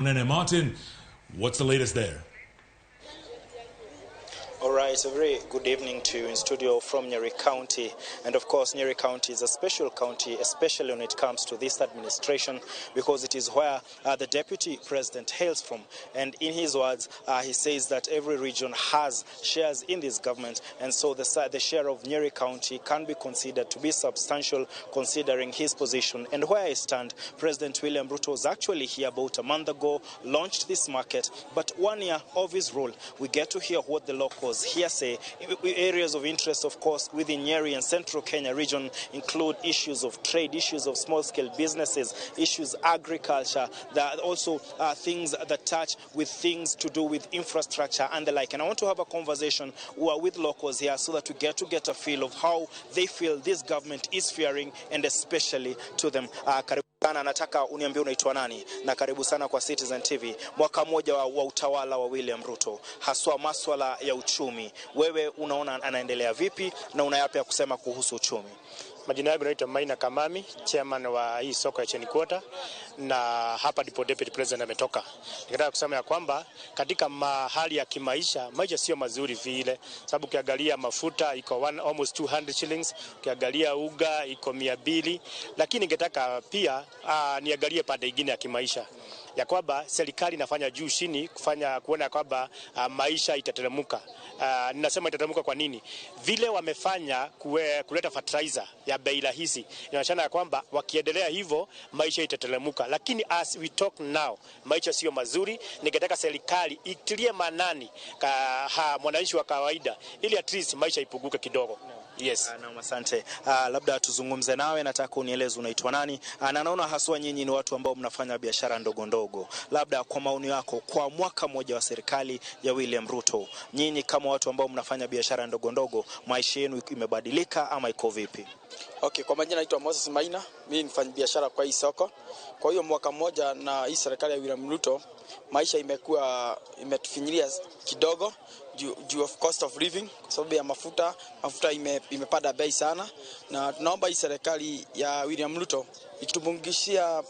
Nene Martin, what's the latest there? All right, a very good evening to you in studio from Nyeri County. And of course, Nyeri County is a special county, especially when it comes to this administration, because it is where the deputy president hails from. And in his words, he says that every region has shares in this government. And so the share of Nyeri County can be considered to be substantial, considering his position. And where I stand, President William Ruto was actually here about a month ago, launched this market. But 1 year of his rule, we get to hear what the locals here say. Areas of interest, of course, within Nyeri and Central Kenya region include issues of trade, issues of small-scale businesses, issues agriculture. There are also things that touch with things to do with infrastructure and the like. And I want to have a conversation with locals here so that we get to get a feel of how they feel this government is faring, and especially to them. Karibu sana, nataka uniambie unaitwa nani, na karibu sana kwa Citizen TV. Mwaka mmoja wa utawala wa William Ruto, haswa maswala ya uchumi, wewe unaona anaendelea vipi na una yapi ya kusema kuhusu uchumi? Majina yangu naitwa Maina Kamami, chairman wa hii soko ya Chain Quarter, na hapa ndipo deputy president ametoka. Ningetaka kusema ya kwamba katika mahali ya kimaisha, maisha sio mazuri vile, sababu ukiangalia mafuta iko almost 200 shillings, ukiangalia uga iko 200, lakini ningetaka pia niangalie pande nyingine ya kimaisha, ya kwamba serikali inafanya juu chini kufanya kuona kwamba maisha itateremka. Ninasema itateremka kwa nini? Vile wamefanya kuleta fertilizer ya bei rahisi, inaonyesha ya kwamba wakiendelea hivyo maisha itateremka. Lakini as we talk now, maisha sio mazuri. Ningetaka serikali itilie manani mwananchi wa kawaida ili at least maisha ipunguke kidogo. Yes. Naam, asante. Labda tuzungumze nawe, nataka unieleze unaitwa nani. Na naona haswa nyinyi ni watu ambao mnafanya biashara ndogo ndogo. Labda kwa maoni yako, kwa mwaka mmoja wa serikali ya William Ruto, nyinyi kama watu ambao mnafanya biashara ndogo ndogo, maisha yenu imebadilika ama iko vipi? Okay, kwa majina naitwa Moses Maina, mimi ni mfanyabiashara kwa hii soko. Kwa hiyo mwaka mmoja na hii serikali ya William Ruto, maisha imekuwa imetufinyilia kidogo due of cost of living, kwa sababu ya mafuta imepanda bei sana, na tunaomba hii serikali ya William Ruto ikitupunguzia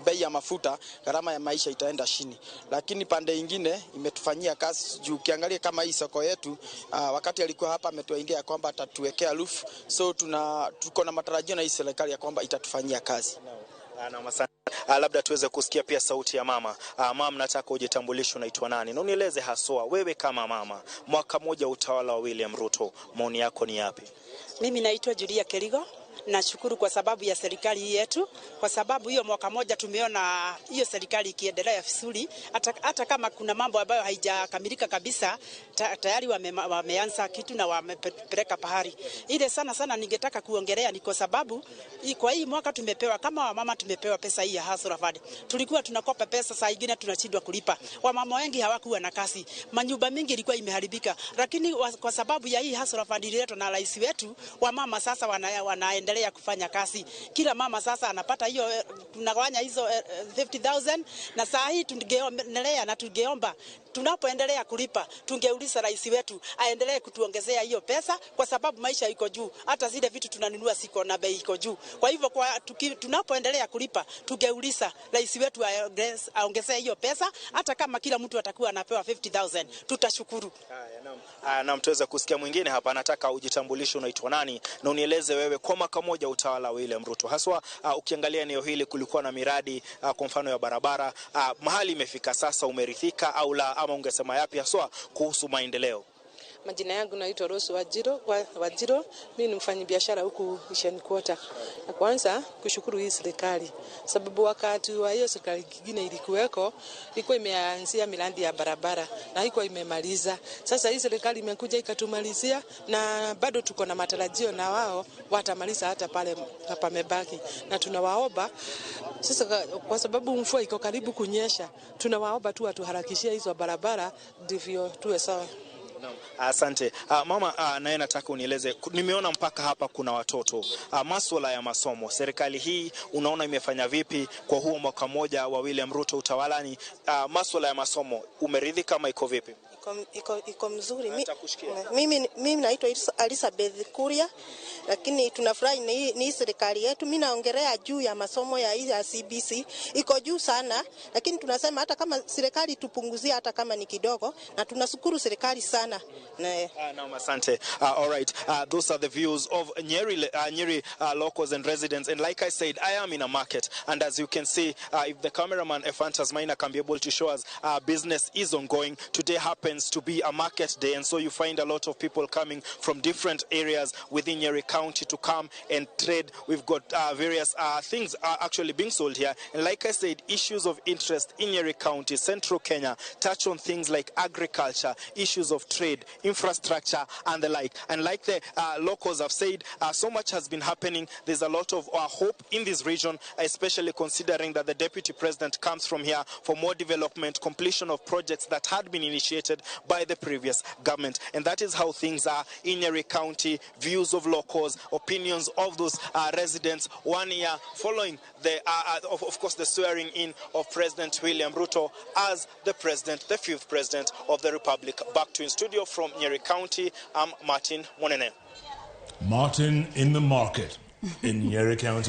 bei ya mafuta, gharama ya maisha itaenda chini. Lakini pande nyingine imetufanyia kazi juu ukiangalia kama hii soko yetu, wakati alikuwa hapa ametuahidia kwamba atatuwekea roof, so tuko na matarajio na hii serikali ya kwamba itatufanyia kazi. Labda tuweze kusikia pia sauti ya mama. Mama, nataka ujitambulishe, unaitwa nani na unieleze haswa wewe kama mama, mwaka mmoja utawala wa William Ruto, maoni yako ni yapi? Mimi naitwa Julia Kerigo. Nashukuru kwa sababu ya serikali yetu, kwa sababu hiyo mwaka moja tumeona hiyo serikali ikiendelea vizuri, hata kama kuna mambo ambayo haijakamilika kabisa, tayari wameanza kitu na wamepeleka pahali. Ile sana sana ningetaka kuongelea ni kwa sababu kwa hii mwaka tumepewa kama wamama, tumepewa pesa hii ya Hustler Fund. Tulikuwa tunakopa pesa, saa nyingine tunashindwa kulipa. Wamama wengi hawakuwa na kazi, manyumba mingi ilikuwa imeharibika, lakini kwa sababu ya hii Hustler Fund ililetwa na rais wetu, wamama sasa wanaendelea kufanya kazi. Kila mama sasa anapata hiyo, tunagawanya hizo 50,000, na saa hii tungeonelea na tungeomba tunapoendelea kulipa, tungeuliza rais wetu aendelee kutuongezea hiyo pesa, kwa sababu maisha iko juu, hata zile vitu tunanunua siko na bei iko juu. Kwa hivyo tunapoendelea kulipa, tungeuliza rais wetu aongezee hiyo pesa, hata kama kila mtu atakuwa anapewa 50,000 tutashukuru. Naam, tuweza kusikia mwingine hapa, nataka ujitambulishe, unaitwa nani na unieleze wewe kwa mwaka mmoja utawala wa William Ruto, haswa ukiangalia eneo hili kulikuwa na miradi kwa mfano ya barabara, mahali imefika sasa umerithika au la, ama ungesema yapi haswa kuhusu maendeleo? Majina yangu naitwa Rose Wajiro. Mimi ni mfanyabiashara huku Chain Quarter. Na kwanza kushukuru hii serikali, sababu wakati wa hiyo serikali nyingine ilikuweko, ilikuwa imeanzia miradi ya barabara na haikuwa imemaliza. Sasa hii serikali imekuja ikatumalizia, na bado tuko na matarajio na wao watamaliza hata pale pamebaki. Na tunawaomba sasa, kwa sababu mvua iko karibu kunyesha, tunawaomba tu watuharakishie hizo barabara ndivyo tuwe sawa. Asante. Mama, naye nataka unieleze, nimeona mpaka hapa kuna watoto. Masuala ya masomo, serikali hii unaona imefanya vipi kwa huo mwaka mmoja wa William Ruto utawalani? Masuala ya masomo umeridhika kama iko vipi? Iko mzuri. Mimi naitwa Elizabeth Kuria, lakini tunafurahi ni serikali yetu. Mimi naongelea juu ya masomo ya hii ya CBC iko juu sana, lakini tunasema hata kama serikali tupunguzie hata kama ni kidogo, na tunashukuru serikali sana. Naam, asante. All right. Those are the views of Nyeri locals and residents. And like I said, I am in a market. And as you can see, if the cameraman Ephantus Maina can be able to show us, business is ongoing. Today happens to be a market day. And so you find a lot of people coming from different areas within Nyeri County to come and trade. We've got various things are actually being sold here. And like I said, issues of interest in Nyeri County, Central Kenya, touch on things like agriculture, issues of trade, infrastructure, and the like. And like the locals have said, so much has been happening. There's a lot of hope in this region, especially considering that the deputy president comes from here for more development, completion of projects that had been initiated by the previous government. And that is how things are in Nyeri County. Views of locals, opinions of those residents 1 year following the, of course, the swearing in of President William Ruto as the president, the fifth president of the Republic. Back to in studio from Nyeri County, I'm Martin Monene. Martin in the market in Nyeri County.